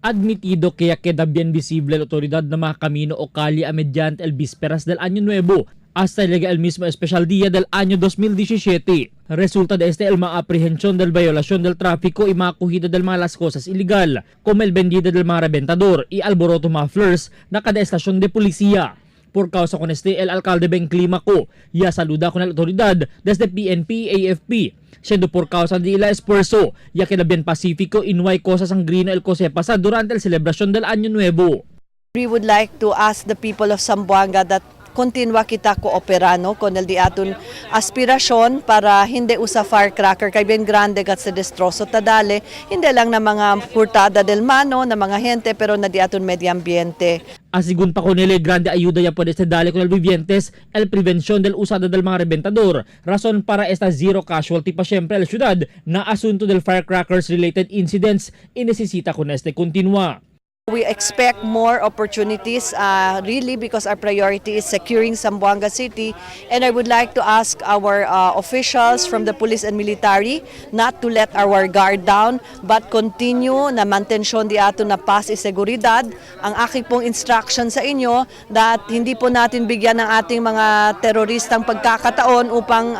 Admitido que ya queda bien visible la autoridad na mga camino o calle a mediante el vísperas del Año Nuevo hasta llega el mismo especial día del año 2017. Resulta de este el mga aprehensión del violación del tráfico y mga kuhida del mga las cosas ilegal, como el vendida del mga reventador y alboroto mga fleurs na kada estasyon de policía. Por causa con este, el alcalde Ben Climaco ya saluda con la autoridad desde PNP AFP, siendo por causa de la esfuerzo, ya que bien pacífico y no hay cosa sangrino el cose pasa durante la celebración del Año Nuevo. We would like to ask the people of Zamboanga that continua kita kooperano con el di aton aspirasyon para hindi usa firecracker kay bien grande gat sa destroso tadale hindi lang na mga portada del mano na mga gente pero na di aton medio ambiente. Asigun pa con él, grande ayuda ya puede ser dale con el vivientes el prevención del usada del mga reventador. Razón para esta zero casualty pa siyempre la ciudad na asunto del firecrackers related incidents y necesita con este continua. We expect more opportunities, really, because our priority is securing Zamboanga City. And I would like to ask our officials from the police and military not to let our guard down, but continue na mantensyon di ato na paz y seguridad. Ang aking pong instruction sa inyo that hindi po natin bigyan ng ating mga teroristang pagkakataon upang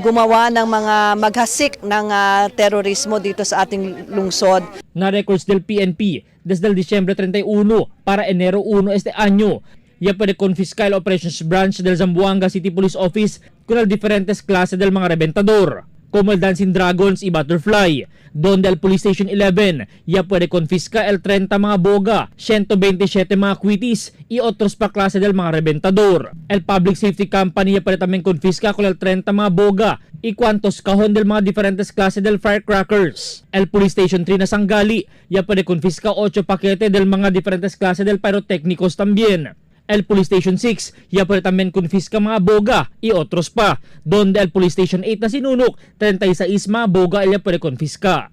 gumawa ng mga maghasik ng terorismo dito sa ating lungsod. Na records del PNP desde el diciembre 31 para enero 1 este año. Ya puede confiscar el Operations Branch del Zamboanga City Police Office con las diferentes clases del mga reventador, como el Dancing Dragons y Butterfly, donde el Police Station 11 ya puede confiscar el 30 mga boga, 127 mga quitis y otros pa klase del mga reventador. El Public Safety Company ya puede también confiscar con el 30 mga boga y cuantos cajón del mga diferentes klase del firecrackers. El Police Station 3 na Sangali ya puede confiscar 8 paquete del mga diferentes klase del pirotécnicos también. El Police Station 6 ya puede también confisca mga boga y otros pa. Donde el Police Station 8 na sinunok, 36 mga boga ya puede confisca.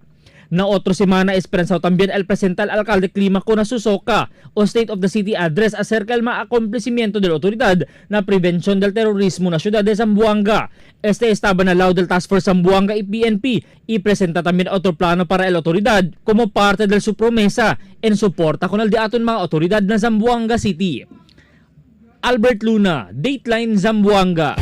Na otro semana esperanzado también el presentar al alcalde Clímaco na Susoka o State of the City Address acerca del mga acontecimiento de la autoridad na prevención del terrorismo na ciudad de Zamboanga. Este estaba na lado del Task Force Zamboanga y PNP y presenta también otro plano para la autoridad como parte de su promesa en soporta con el de aton mga autoridad na Zamboanga City. Albert Luna, Dateline Zamboanga.